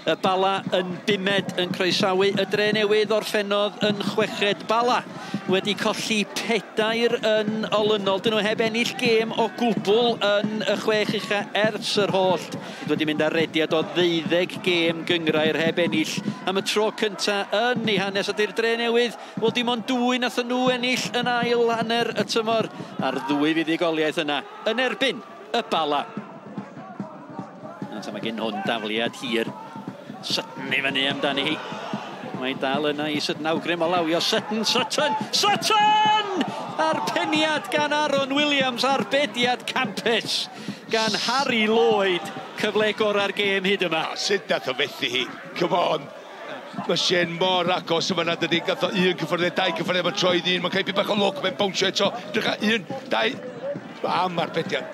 Y Bala yn bumed yn croesawu y Dre Newydd, orffennodd yn chweched. Bala wedi colli 4 yn olynol. Dyn nhw heb ennill gêm o gwbl yn y 6 ucha ers yr holl. Wedi mynd ar rediad o 12 gêm gynghrair heb ennill am y tro cynta yn ei hanes. Ydy'r Dre Newydd, wel dim ond 2 nath nhw ennill yn ail hanner y tymor a'r 2 fuddugoliaeth yna yn erbyn y Bala. Mae gen hwn dafliad hir. Sutton i fyny amdani hi. Mae'n dal yna i Sutton, awgrym o lawio. Sutton, Sutton, Sutton! A'r peniad gan Aaron Williams, arbediad campus gan Harry Lloyd. Cyfle gora'r gêm hyd yma. Sut nath o fethu hi? Come on. Mae Shane mor agos yma na dydi. Gath o 1 cyffyrddiad, 2 cyffyrddiad, mae'n troi ddyn, mae'n cael bach o lwc, mae'n bownsio eto. Drycha, 1, 2, am arbediad.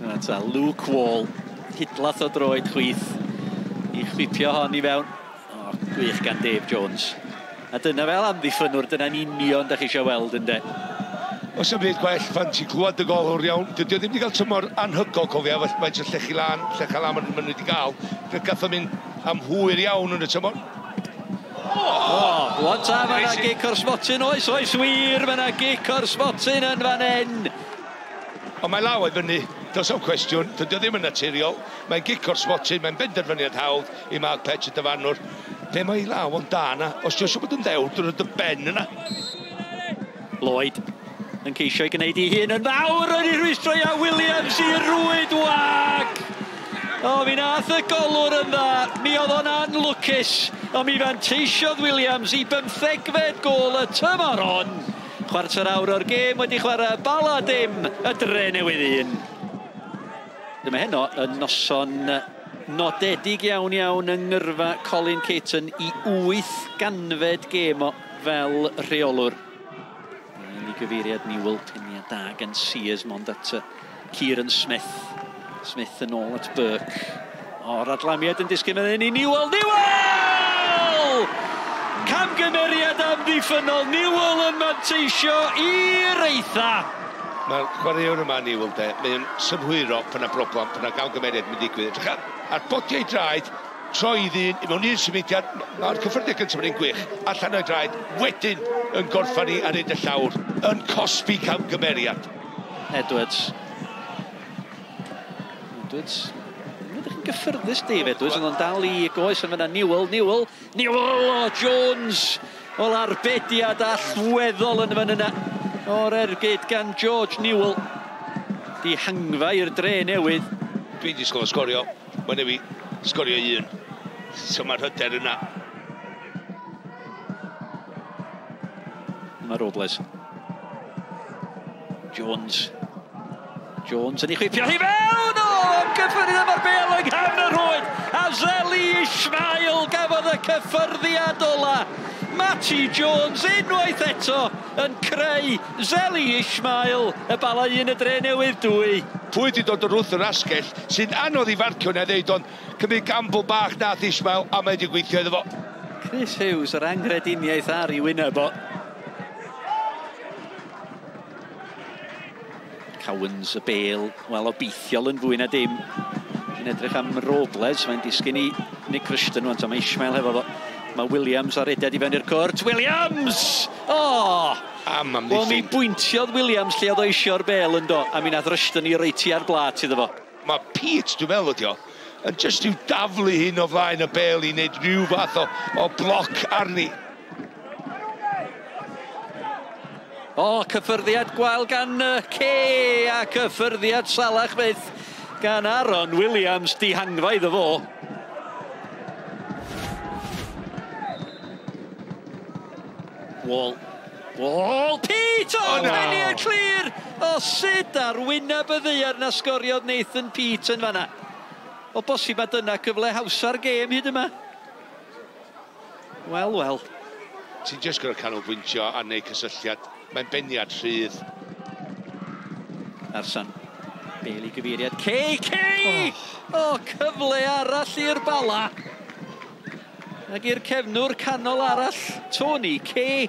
Yna ta, Luke Wall, hidlath o droed chwith i chwipio hon i fewn. O, gwych gan Dave Jones. A dyna fel amddiffynwr, dyna'n union da chi eisiau weld ynde. Os am byd gwell, fan ti'n clywed y golwr iawn. Dydy o ddim wedi cael tymor anhygoel, cofia, faint o llechi lan, llecha lan maen nhw wedi cael. Gath o mynd am hwyr iawn yn y tymor. O, wan ta, mae yna gic o'r smotyn, oes, oes wir, mae yna gic o'r smotyn yn fan hyn. Ond mae law i fyny, does o'm cwestiwn, dydy o ddim yn naturiol. Mae'n gic o'r smotyn, mae'n benderfyniad hawdd i Mark Petch y dyfarnwr. Be mae ei law o'n da yna? Os ti'n siŵr bod yn ddewr, dwi'n rhaid y ben yna. Lloyd yn ceisio i gwneud ei hun yn fawr yn ei rwystro a Williams i rwyd wag. O, mi nath y golwr yn dda. Mi oedd o'n anlwcus, ond mi fanteisiodd Williams i 15fed gôl y tymor hon. 1/4 awr o'r gêm wedi chwarae, Bala dim, y Dre Newydd 1. Dyma heno yn noson nodedig iawn iawn yng ngyrfa Colin Caton i 800fed gêm o fel rheolwr. Yn ei gyfeiriad Newell, peniad da gan Sears mond at Kieran Smith. Smith yn ôl at Burke. O'r adlamiad yn disgyn fan hyn i Newell. Newell! Camgymeriad amddiffynnol. Newell yn manteisio i'r eitha. Mae'r chwaraewr yma, Newell, de, mae'n synhwyro pan yna broblem, pan yna gamgymeriad mynd digwydd. Edrych ar bodiau draed, troi ddyn, i mewn un symudiad, mae'r cyffyrddiad gyntaf yn un gwych, allan o'i draed, wedyn yn gorffan ni ar hyd y llawr, yn cosbi camgymeriad. Edwards. Edwards. Ydych chi'n gyffyrddus, Dave Edwards, ond o'n dal i goes yn fyna. Newell, Newell, Newell, o Jones! Wel, arbediad allweddol yn fan yna. O'r ergyd gan George Newell. Dihangfa i'r Dre Newydd. Dwi'n disgwyl o sgorio. Mae newid sgorio 1. So mae'r hyder yna. Mae Robles. Jones. Jones yn ei chwipio hi fewn! O, cyffyrddiad mae'r bêl yng nghefn y rhwyd! A Zeli Ismail gafodd y cyffyrddiad ola. Matty Jones unwaith eto yn creu Zeli Ismail, y Bala 1, y Dre Newydd 2. Pwy wedi dod o'r wrth yr asgell sy'n anodd i farcio na ddeud, ond cymryd gamble bach nath Ismail a mae wedi gweithio iddo fo. Chris Hughes, yr anghrediniaeth ar ei wyneb o. Cowans y bêl, wel obeithiol yn fwy na dim. Yn edrych am Robles, mae'n disgyn i Nick Rushton wan, mae Ismail hefo fo. Mae Williams ar rediad i fewn i'r cwrt. Williams! O! Am amddiffyn. Wel, mi bwyntiodd Williams lle oedd o eisio'r bêl yn do, a mi nath Rushton i reiti ar blat iddo fo. Mae Pete, dwi'n meddwl ydi o, yn jyst i'w daflu hyn o flaen y bêl i wneud rhyw fath o bloc arni. O, cyffyrddiad gwael gan Kay a cyffyrddiad salach fyth gan Aaron Williams, dihangfa iddo fo. Wall. Wall, Pete! O, peniad clir! O, sut ar wyneb y ddaear na sgoriodd Nathan Pete yn fanna. O bosib mae dyna cyfle hawsa'r gêm hyd yma. Wel, wel. Ti'n jyst gorfod canolbwyntio a neud cysylltiad. Mae'n beniad rhydd. Arsan. Bale i gyfeiriad. Kay, Kay! O, cyfle arall i'r Bala. Ac i'r cefnwr canol arall, Tony Kay.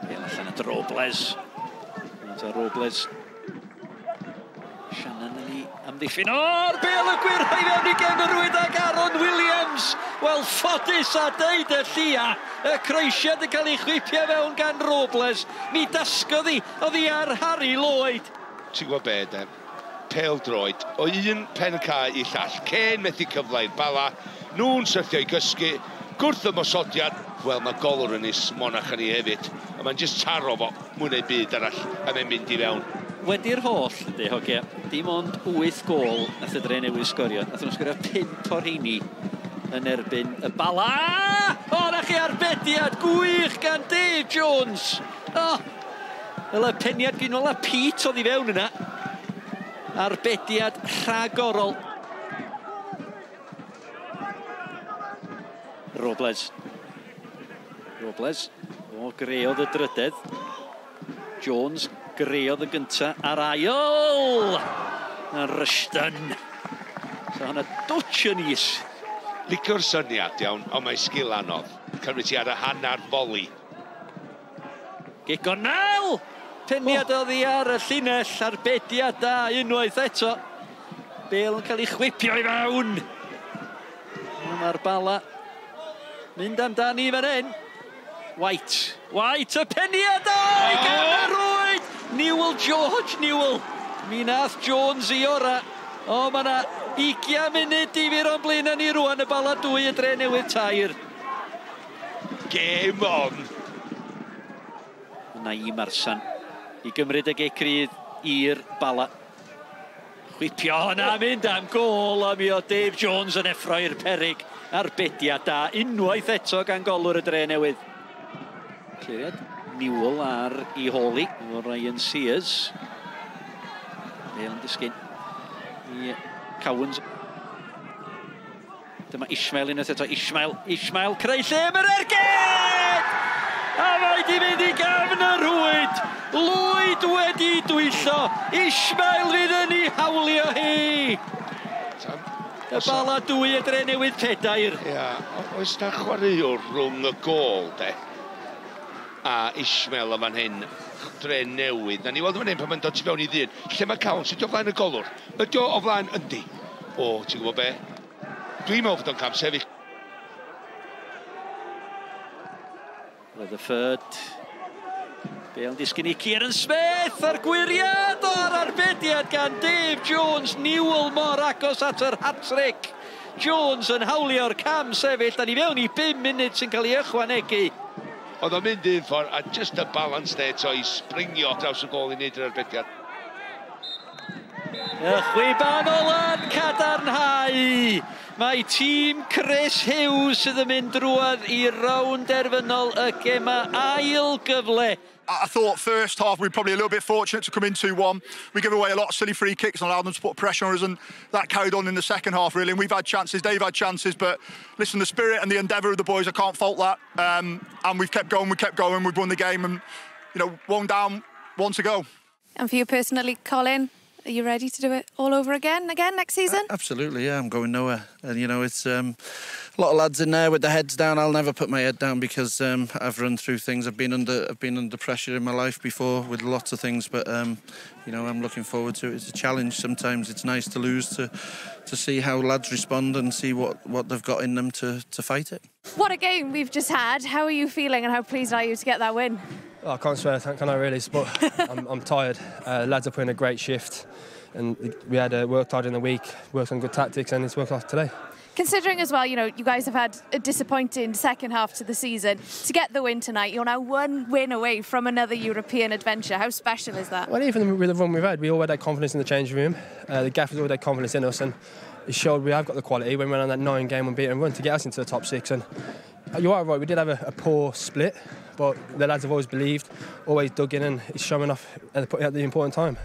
Bale allan at Robles. Robles. Shannon yn ei amddiffyn. O'r bêl y gwyrdd i fewn i gefn y rwyd ag Aaron Williams. Wel, ffodus a deud y llia. Y croesiad yn cael ei chwipio fewn gan Robles. Mi dasgodd hi oddi ar Harry Lloyd. Ti'n gwybod be, de? Pêl droed. O un pen y cae i llall. Cen methu cyfle i'r Bala. Nhw'n syrthio i gysgu. Gwrth ymosodiad. Wel, mae golwr yn is Monach yn ei hefyd. A mae'n jyst taro fo mwy neu byd arall. A mae'n mynd i fewn. Wedi'r holl, ynddi, hogia, dim ond 8 gôl nath y Dre Newydd sgorio. Nath nhw sgorio 5 o'r rheini yn erbyn y Bala. O, na chi arbediad gwych gan Dave Jones. O, fel y peniad gyn ola Pete oedd i fewn yna. Arbediad rhagorol. Robles. Robles. O, greodd y drydedd. Jones greodd y gynta a'r ail. A Rushton. So hwnna dwtch yn is. Licio'r syniad iawn, ond mae sgil anodd. Cymryd ti ar y hanner foli. Gic o naw! Peniad oddi ar y llinell, arbediad da unwaith eto. Bale yn cael ei chwipio i fewn. Mae'r Bala mynd amdani fan hyn. White. White, y peniad o! I gefn y rwyd! Newell, George Newell. Mi nath Jones i ora. O, mae yna 20 munud difyr o'n blaen ni rwan, y Bala 2, y Dre Newydd 3. Game on! Yna i Marsan i gymryd y gic rydd i'r Bala. Chwipio hwnna, mynd am gôl, a mi o Dave Jones yn effro i'r perig. Arbediad da unwaith eto gan golwr y Dre Newydd. Cliriad. Newell ar ei hôl hi, efo Ryan Sears. Bale yn disgyn i Cowans. Dyma Ishmael unwaith eto. Ishmael, Ishmael, creu lle am yr ergyd! A mae di mynd i gefn y rwyd. Lwyd wedi dwyllo. Ishmael fydd yn ei hawlio hi. Y Bala 2, y Dre Newydd 4. Ia, oes na chwaraewr rhwng y gôl, de? A Ishmael yn fan hyn, Dre Newydd. Na ni weld yn fan hyn pan mae'n dod tu fewn i ddyn. Lle mae Cowans? Ydy o flaen y golwr? Ydy o flaen? Yndi. O, ti'n gwybod be? Dwi'n meddwl bod o'n cam sefyll. Rutherford. Bale yn disgyn i Kieran Smith a'r gwyriad o'r arbediad gan Dave Jones. Newell mor agos at yr hat-trick. Jones yn hawlio'r cam sefyll. Da ni fewn i 5 munud sy'n cael ei ychwanegu. Oedd o'n mynd un ffordd a just y balance de eto i springio draws y gôl i wneud yr arbediad. Y chwiban ola'n cadarnhau. Mae tîm Chris Hughes sydd yn mynd drwodd i rownd derfynol y gema ail gyfle. I thought first half we were probably a little bit fortunate to come in 2-1. We gave away a lot of silly free kicks and allowed them to put pressure on us, and that carried on in the second half really. And we've had chances, they've had chances, but listen, the spirit and the endeavour of the boys, I can't fault that. And we've kept going, we've won the game, and you know, one down, one to go. And for you personally, Colin, are you ready to do it all over again next season? Absolutely, yeah, I'm going nowhere. And, you know, it's a lot of lads in there with their heads down. I'll never put my head down because I've run through things. I've been under pressure in my life before with lots of things, but, you know, I'm looking forward to it. It's a challenge. Sometimes it's nice to lose to see how lads respond and see what they've got in them to fight it. What a game we've just had. How are you feeling and how pleased are you to get that win? Oh, I can't swear, can I really? But I'm tired. Lads are putting a great shift, and we had worked hard in the week, worked on good tactics, and it's worked off today. Considering as well, you know, you guys have had a disappointing second half to the season. To get the win tonight, you're now one win away from another European adventure. How special is that? Well, even with the run we've had, we all had that confidence in the changing room. The gaffers all had confidence in us, and it showed we have got the quality when we went on that 9-game unbeaten run to get us into the top 6. And you are right, we did have a poor split, but the lads have always believed, always dug in, and it's showing off at the important time.